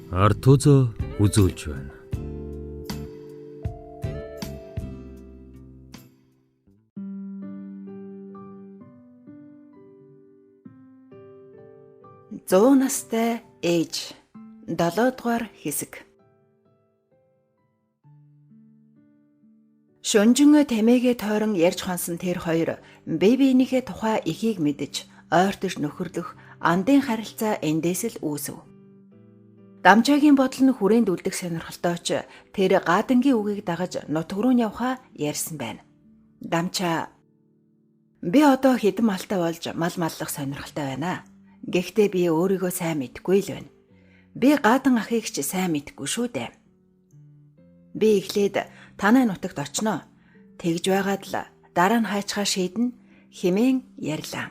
Артузо үзүүлж байна. Зуун настай ээж 7 дугаар хэсэг. Шүнжин тэмээгээ тойрон ярьж хонсон тэр хоёр бие биенийхээ тухай ихийг мэдэж, ойртож нөхөрлөх андын харилцаа эндээс л үүсэв. Дамжаагийн бодол нь хүрээнд үлдэх сонирхолтой ч тэр гадангийн үгийг дагаж нутаг руу явхаа ярьсан байна. Дамчаа, би одоо хэдэн малтай болж мал маллах сонирхолтой байна. Гэхдээ би өөрийгөө сайн мэдэхгүй л байна. Би гадан ахыг ч сайн мэдэхгүй шүү дээ. Би эхлээд танай нутагт очино. Тэгж байгаад л дараа нь хайчгаа шийднэ хэмээн ярьлаа.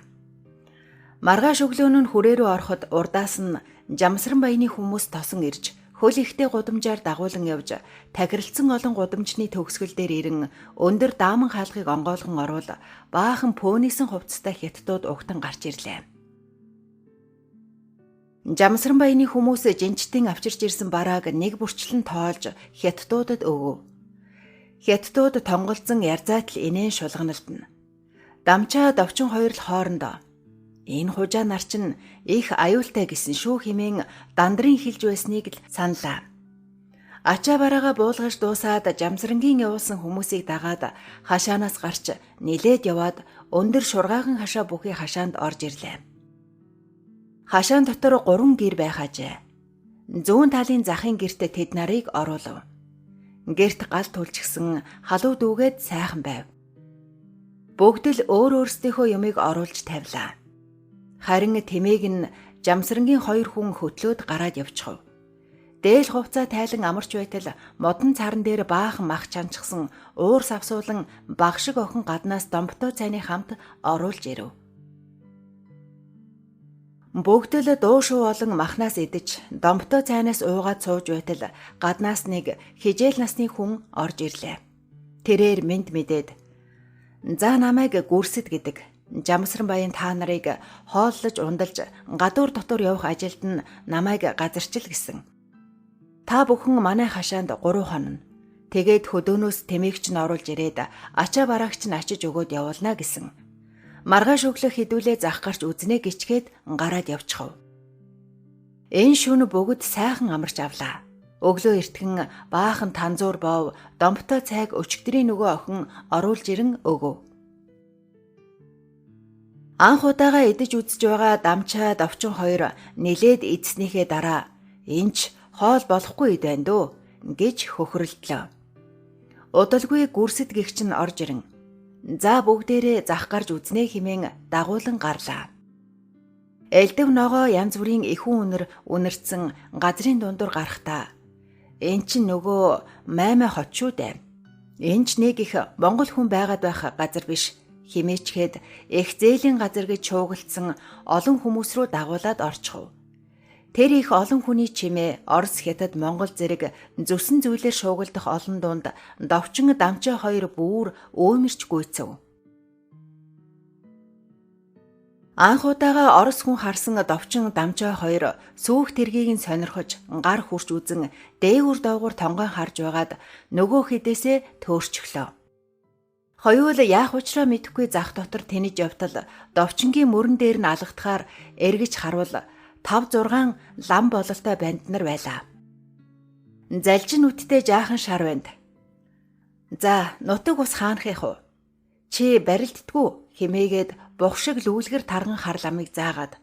Маргааш өглөө нь хүрээ рүү ороход урдаас нь Жамсран баяны хүмүүс тосон ирж хөл ихтэй гудамжаар дагуулan явж тахиралцсан олон гудамжны төгсгөл дээр ирэн өндөр дааман хаалгыг онгойлгон орвол баахан пөөнисэн хувцастай хятадууд угтан гарч ирлээ. Жамсран баяны хүмүүс жинчтэн авчирч ирсэн барааг нэг бүрчлэн тоолж хятадуудад өгөв. Хятадууд тонголзон ярзаатал инээн шулганалдана. Дамчаа давчин хоёр л хоорондоо энэ хужаа нар чинь их аюултай гэсэн шүү хэмээн дандрын хэлж байсныг л саналаа. Ачаа бараагаа буулгаж дуусаад Жамсрангийн явуулсан хүмүүсийг дагаад хашаанаас гарч нилээд яваад өндөр шургаахан хашаа бүхий хашаанд орж ирлээ. Хашаан дотор 3 гэр байх ажээ. Зүүн талын захын гэртээ тэд нарыг оруулав. Гэрт гал түлжгсэн халуу дүүгээд сайхан байв. Бүгд л өөр өөрсдийнхөө юмыг оруулж тавилаа. Харин тэмээг нь Жамсрангийн 2 хүн хөтлөөд гараад явчихв. Дээл хувцаа тайлан амарч байтал модон царан дээр баахан мах чанчсан уур савсуулан баг шиг охин гаднаас домбтой цайны хамт оруулж ирэв. Бүгд л дуу шуу болон махнаас идэж домбтой цайнаас уугаад сууж байтал гаднаас нэг хижээл насны хүн орж ирлээ. Тэрээр мэд мэдээд за намайг гүрсэд гэдэг Жамсран баян та нарыг хооллож ундалж гадуур дотор явах ажилд нь намайг газарчил гэсэн. Та бүхэн манай хашаанд 3 хонно. Тэгээд хөдөөнөөс тэмээгч нь оруулж ирээд ачаа бараагч нь ачиж өгөөд явуулна гэсэн. Маргааш өглөө хэдүүлээ зах гарч үзнэ гिचгээд гараад явчихв. Энэ шөнө бүгд сайхан амарч авлаа. Өглөө эртгэн баахан танзуур бов домбтой цайг өчигдрийн нөгөө охин оруулж ирэн өгөв. Анх удаага идэж үзэж байгаа дамчаа давчин хоёр нилээд идснийхээ дараа энэ ч хоол болохгүй ид байна дөө гэж хөхрөлдлөө. Удалгүй гүрсэд гихч нь орж ирэн. За бүгдээрээ зах гарч үзнэ хэмээн дагуулan гарлаа. Элдв ногоо янз бүрийн ихүүн үнэр үнэртсэн газрын дундуур гарахдаа эн чинь нөгөө маймай хот шүү дээ. Энэ ч нэг их монгол хүн байгаад байх газар биш химээчгээд их зээлийн газар гэж шуугилдсан олон хүмүүс рүү дагуулад орчихов. Тэр их олон хүний чимээ Орос, Хятад, Монгол зэрэг зүсэн зүйлээр шуугилдах олон дунд Довчин Дамчаа хоёр бүр өөмөрч гүйцэв. Анх удаага Орос хүн харсан Довчин Дамчаа хоёр сүүх тэргийг нь сонирхож гар хурч үзэн дээгүр доогуур тонгой харж байгаад нөгөө хэдээсээ төөрчихлөө. Хоёул яах учраа мэдэхгүй зах дотор тэнэж явтал Довчингийн мөрөн дээр нь алгадахаар эргэж харвал 5 6 лам бололтой банд нар байлаа. Залжин нүдтэй жаахан шар банд. За нутаг ус хаанхих уу? Чи барилддаггүй химээгээд бух шиг лүүлгэр тарган хар ламыг заагаад.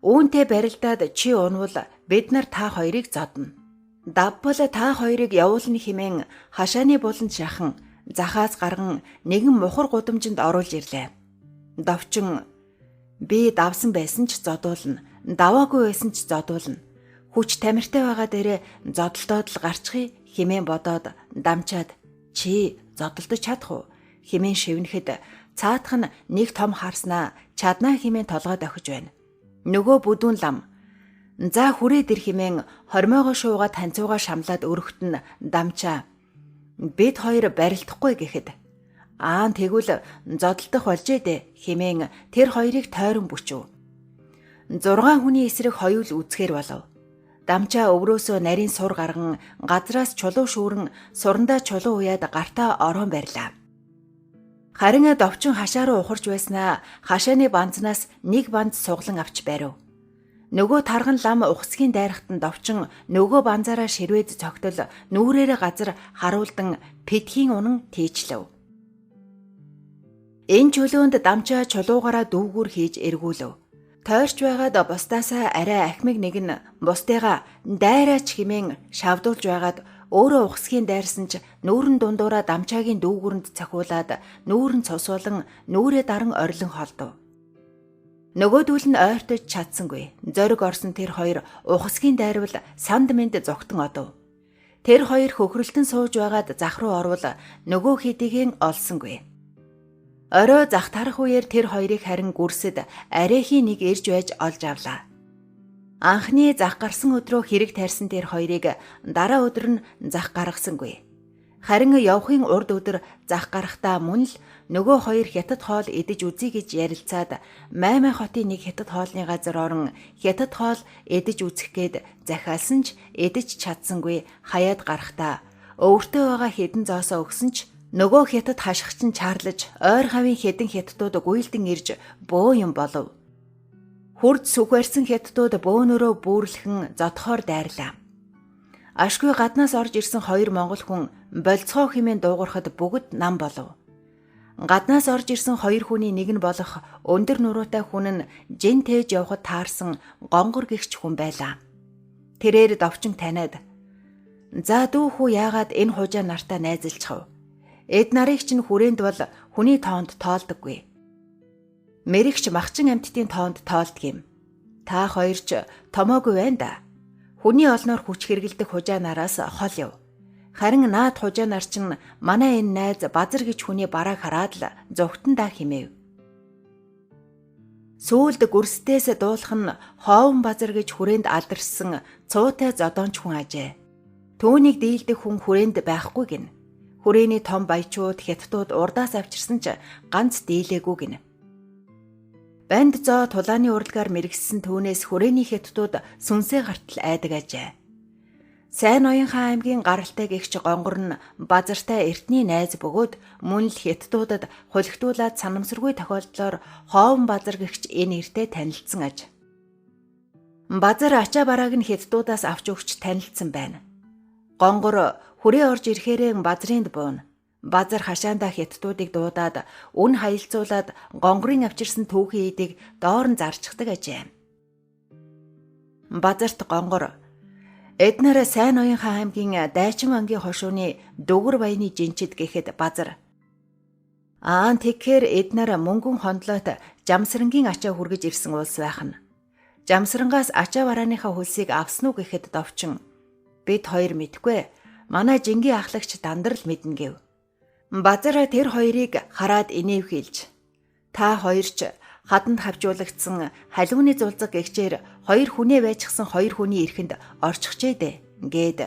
Үүнтэй барилдаад чи унвал бид нар та хоёрыг зодно. Давбал та хоёрыг явуулна химээн хашааны буланд шахан захаас гарган нэгэн мухар гудамжинд оруулж ирлээ. Довчин би давсан байсан ч зодуулна, даваагүй байсан ч зодуулна. Хүч тамиртай байгаа дээрээ зодолдоод л гарчихъя хэмээн бодоод дамчаад чи зодолдож чадах уу хэмээн шивнэхэд цаадах нь нэг том харснаа чаднаа хэмээн толгой дохиж байна. Нөгөө бүдүүн лам за хүрээд ир хэмээн хормойгоо шуугаад танцуугаа шамлаад өрөхт нь дамчаа бид хоёр барилдахгүй гэхэд аа тэгвэл зодолдох болжээ дээ хэмээн тэр хоёрыг тойрон бүчв. 6 хүний эсрэг хоёул үзэхээр болов. Дамчаа өврөөсөө нарийн сур гарган газраас чулуу шүүрэн сурандаа чулуу уяад гартаа орон барьлаа. Харин Довчин хашаа руу ухарч байснаа хашааны банзнаас нэг банз суглан авч барив. Нөгөө тарган лам ухсгийн дайрахт нь Довчин нөгөө банзаараа ширвээд цогтол нүүрээрээ газар харуулдан пэтхийн унан тийчлэв. Энэ чөлөөнд Дамчаа чулуугаараа дүүгүр хийж эргүүлв. Тойрч байгаад бусдаасаа арай ахмиг нэг нь бусдыгаа дайраач хэмээн шавдуулж байгаад өөрөө ухсгийн дайрсан ч нүүрэн дундуураа Дамчаагийн дүүгүрэнд цохиулаад нүүрэн цусуулан нүүрээ даран орилон холдов. Нөгөөдөл нь ойртож чадсангүй. Зориг орсон тэр хоёр ухасгийн дайрвал санд мэнд зугтан одов. Тэр хоёр хөхрөлтөн сууж байгаад зах руу орвол нөгөө хэдийгэн олсонгүй. Орой зах тарах үеэр тэр хоёрыг харин гүрсэд арайхийн нэг ирж байж олж авлаа. Анхны зах гарсан өдрөө хэрэг тайрсан тэр хоёрыг дараа өдөр нь зах гаргасангүй. Харин явахын урд өдөр зах гарахдаа мөн л нөгөө хоёр хятад хоол идэж үзье гэж ярилцаад Маймай хотын нэг хятад хоолны газар орон хятад хоол идэж үзэх гээд захиалсан ч идэж чадсангүй хаяад гарахдаа өвөртөө байгаа хэдэн зоосоо өгсөн ч нөгөө хятад хашгич нь чаарлаж ойр хавийн хэдэн хятадууд гуйлдан ирж бөө юм болов. Хүрд сүх барьсан хятадууд бөөнөрөө бүүрлэхэн зодохоор дайрлаа. Ашгүй гаднаас орж ирсэн хоёр монгол хүн болцгоо хэмээн дуугарахад бүгд нам болов. Гаднаас орж ирсэн хоёр хүний нэг нь болох өндөр нуруутай хүн нь жин тээж явхад таарсан гонгор гихч хүн байлаа. Тэрээр Довчин таниад "За дүү хүү яагаад энэ хужаа нартаа найзалчих вэ? Эд нарыг чинь хүрээнд бол хүний тоонд тоолдоггүй. Мэрэгч махчин амьтдын тоонд тоолдог юм. Та хоёр ч томоогүй байна да. Хүний олноор хүч хэрэглэдэг хужаа нараас хол яв. Харин наад хужаа нар чинь манай энэ найз Базар гэж хүний барааг хараад л зугтан даа химээв. Сүүлд гүрсдээс дуулах нь Хоовн Базар гэж хүрээнд алдаршсан цуутай зодоонч хүн ажээ. Түүнийг дийлдэх хүн хүрээнд байхгүй гинэ. Хүрээний том баячууд хятадууд урдаас авчирсан ч ганц дийлээгүй гинэ. Банд зоо тулааны урлагаар мэргэссэн түүнээс хүрээний хятадууд сүнсээ гартал айдаг ажээ. Сайн ноён хаан аймгийн гаралтай гэгч гонгор нь Базартай эртний найз бөгөөд мөн л хятадуудад хулигтуулаад санамсаргүй тохиолдлоор Хоовн Базар гэгч энэ эртээ танилцсан аж. Базар ачаа барааг нь хятадуудаас авч өгч танилцсан байна. Гонгор хүрээ орж ирэхээрээ Базрынд бууна. Базар хашаандаа хятадуудыг дуудаад үн хаялцуулаад гонгорын авчирсан түүхийн эдийг доор нь зарчихдаг ажээ. Базарт гонгор эднэр сайн ноён хаан аймгийн Дайчин ангийн хошууны дүгэр баяны жинчид гэхэд Базар аа тэгэхээр эднэр мөнгөн хондлоот Жамсрангийн ачаа хүргэж ирсэн улс байх нь. Жамсрангаас ачаа барааныхаа хөлсийг авсан уу гэхэд Довчин бид хоёр мэдгүй. Манай жингийн ахлагч дандар л мэднэ гэв. Базар тэр хоёрыг хараад инээвхийлж та хоёр ч хаданд хавжуулагдсан халууны зулзаг гэгчээр хоёр хүнээ байжчихсан хоёр хүний эрхэнд орчихжээ дээ гээд.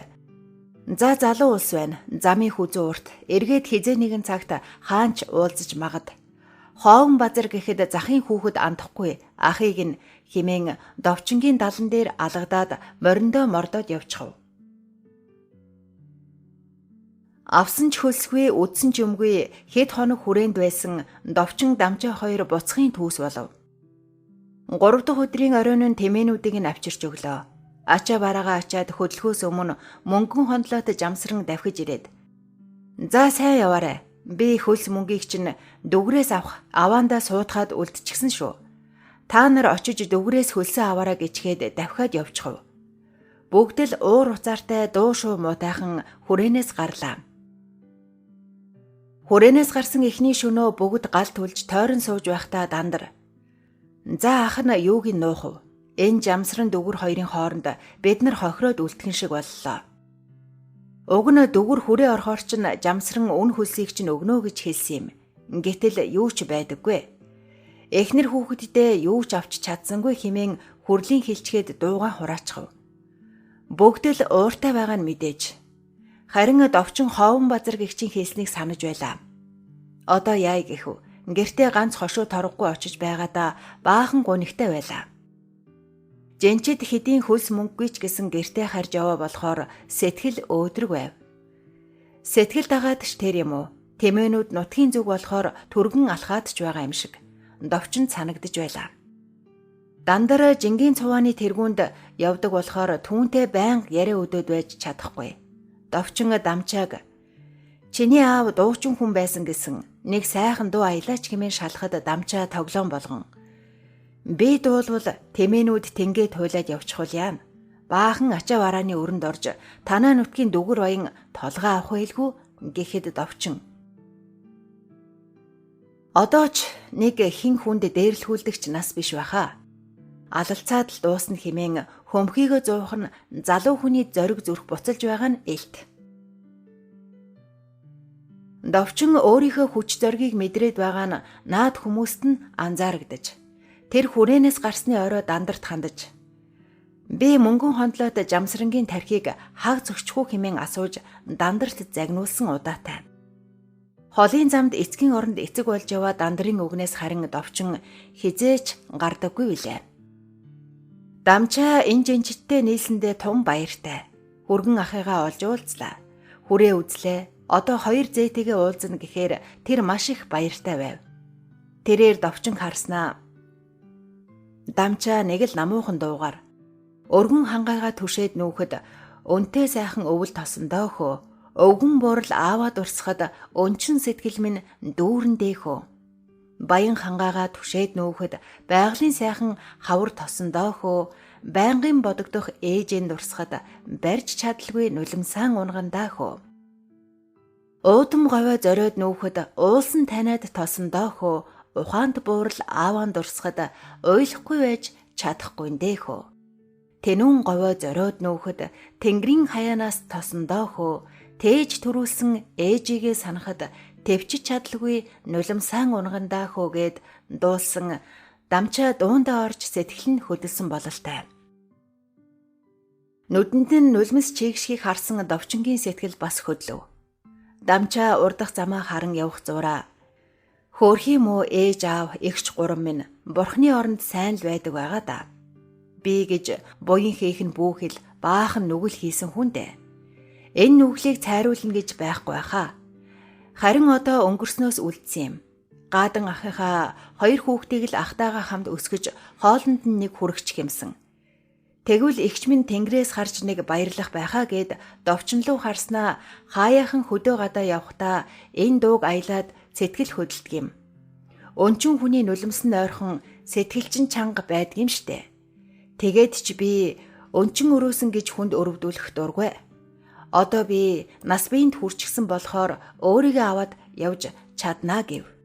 За залуу улс байна. Замын хүзүү урт. Эргээд хизээ нэгэн цагт хаанч уулзаж магад. Хоовн Базар гэхэд захын хүүхэд андахгүй ахыг нь химэн Довчингийн далан дээр алгадаад мориндоо мордоод явчихв. Авсан ч хөлсгүй, үдсэн ч юмгүй хэд хоног хүрээнд байсан Довчин Дамчаа хоёр буцхын түүс болов. 3 дахь өдрийн оройн нь тэмээнүүдийг нь авчирч өглөө. Ачаа бараагаа ачаад хөдөлгөөс өмнө мөнгөн хондлоот Жамсран давхиж ирээд "За сайн яваарай. Би хөлс мөнгийг чинь дүгрээс авах аваандаа суудахад үлдчихсэн шүү. Та нар очиж дүгрээс хөлсөө аваарай" гэчгээд давхиад явчихв. Бүгд л уур уцаартай дуу шуу муутайхан хүрээнээс гарлаа. Хүрээнээс гарсан эхний шөнөө бүгд гал түлж тойрон сууж байхдаа Дандар "За ах нь юуг нь нуух вэ? Энэ Жамсран дүгэр хоёрын хооронд бид нар хохироод үлдхэн шиг боллоо. Уг нь дүгэр хүрээ орохоор чинь Жамсран үн хөлсийг чинь өгнө гэж хэлсэн юм. Гэтэл юу ч байдаггүй. Эхнэр хүүхэддээ юу ч авч чадсангүй" хэмээн хүрлийн хилчгээд дуугаа хураачхав. Бүгд л ууртай байгаа нь мэдээж. Харин Довчин Хоовн Базар гэгчийн хэлснийг санаж байлаа. Одоо яа гэхв. Гэртээ ганц хошуу торгогүй очиж байгаадаа баахан гунигтай байлаа. Жинчид хэдийн хөлс мөнгөгүй ч гэсэн гэртээ харж яваа болохоор сэтгэл өөдрөг байв. Сэтгэл дагаад ч тэр юм уу? Тэмээнүүд нутгийн зүг болохоор түргэн алхаад ч байгаа юм шиг. Довчин санагдаж байлаа. Дандар жингийн цувааны тэргуунд явдаг болохоор түүнтэй байнга яриа өдөөд байж чадахгүй. Довчин дамчааг "Чиний аав дуучин хүн байсан гэсэн нэг сайхан дуу аялаач" хэмээн шалахад дамчаа тоглоом болгон "Би дуулвал тэмээнүүд тэнгээ туйлаад явчихвал яана. Баахан ачаа варааны өрөнд орж танаа нутгийн дүгэр баян толгой авах байлгүй" гэхэд довчин "Одоо ч нэг хин хүнд дээрлэхүүлдэгч нас биш байхаа. Алалцаад л дуусна" хэмээн хөмхийгөө зуух нь залуу хүний зориг зүрх буцалж байгаа нь элт. Довчин өөрийнхөө хүч зоригийг мэдрээд байгаа нь наад хүмүүст нь анзаарагдаж тэр хүрээнээс гарсны орой дандарт хандаж "Би мөнгөн хондлоод жамсрангийн тархийг хаг зөгчих үү" хэмээн асууж дандарт загнуулсан удаатай. Холын замд эцгийн оронд эцэг болж яваа дандрын үгнээс харин довчин хизээч гардаггүй билээ. Дамчаа энэ жинчиттэй нийлсэндээ тун баяртай. Хүргэн ахыгаа олж уулзлаа. Хүрээ үзлээ. Одоо хоёр зээтэйгээ уулзна гэхээр тэр маш их баяртай байв. Тэрээр довчин харснаа Дамчаа нэг л намуухан дуугаар өргөн хангайгаа түшээд нүүхэд өнтэй сайхан өвөл тосондоо хөө, өвгөн буурал ааваа дурсахад өнчин сэтгэл минь дүүрэн дэхөө, баян хангайгаа түшээд нүүхэд байгалийн сайхан хавар тосондоо хөө, байнгын бодогдох ээжийн дурсахад барьж чадалгүй нулимсаан унгандаа хөө, уудам говой зориод нүүхэд уулсан таниад тосондоо хөө, ухаанд буурал ааваа дурсахад уйлахгүй байж чадахгүй нэ хөө. Тэнүүн говой зориод нүүхэд тэнгэрийн хаяанаас тосондоо хөө, тээж төрүүлсэн ээжигээ санахад тэвчиж чадалгүй нулимсаан унгандаа хөө гэд дуулсан дамчаа дуундаа орж сэтгэл нь хөдөлсөн бололтой. Нүдэнд нь нулимс чийгшгийг харсан довчингийн сэтгэл бас хөдлөв. Дамчаа урдах замаа харан явах зураа "Хөөрхий муу ээж аав эгч гурам минь бурхны оронд сайн л байдаг байгаа да. Би гэж буян хийх нь бүүхэл баахан нүгэл хийсэн хүн дээ. Энэ нүглийг цайруулна гэж байхгүй байхаа. Харин одоо өнгөрснөөс үлдсэн юм. Гаадан ахынхаа хоёр хүүхдийг л ахтайгаа хамт өсгөж хоолнд нь нэг хүрэгч хэмсэн. Тэгвэл эгч минь тэнгэрээс харж нэг баярлах байхаа" гэд довчинлуу харснаа хааяахан хөдөө гадаа явхдаа энэ дууг аялаад сэтгэл хөдөлдөг юм. Өнчин хүний нулимс нь ойрхон сэтгэл чинь чанга байдаг юм штэ. Тэгээд ч би өнчин өрөөсөн гэж хүнд өрөвдүүлэх дургүй. Одоо би нас биеинд хүрчихсэн болохоор өөрийгөө аваад явж чаднаа гэв.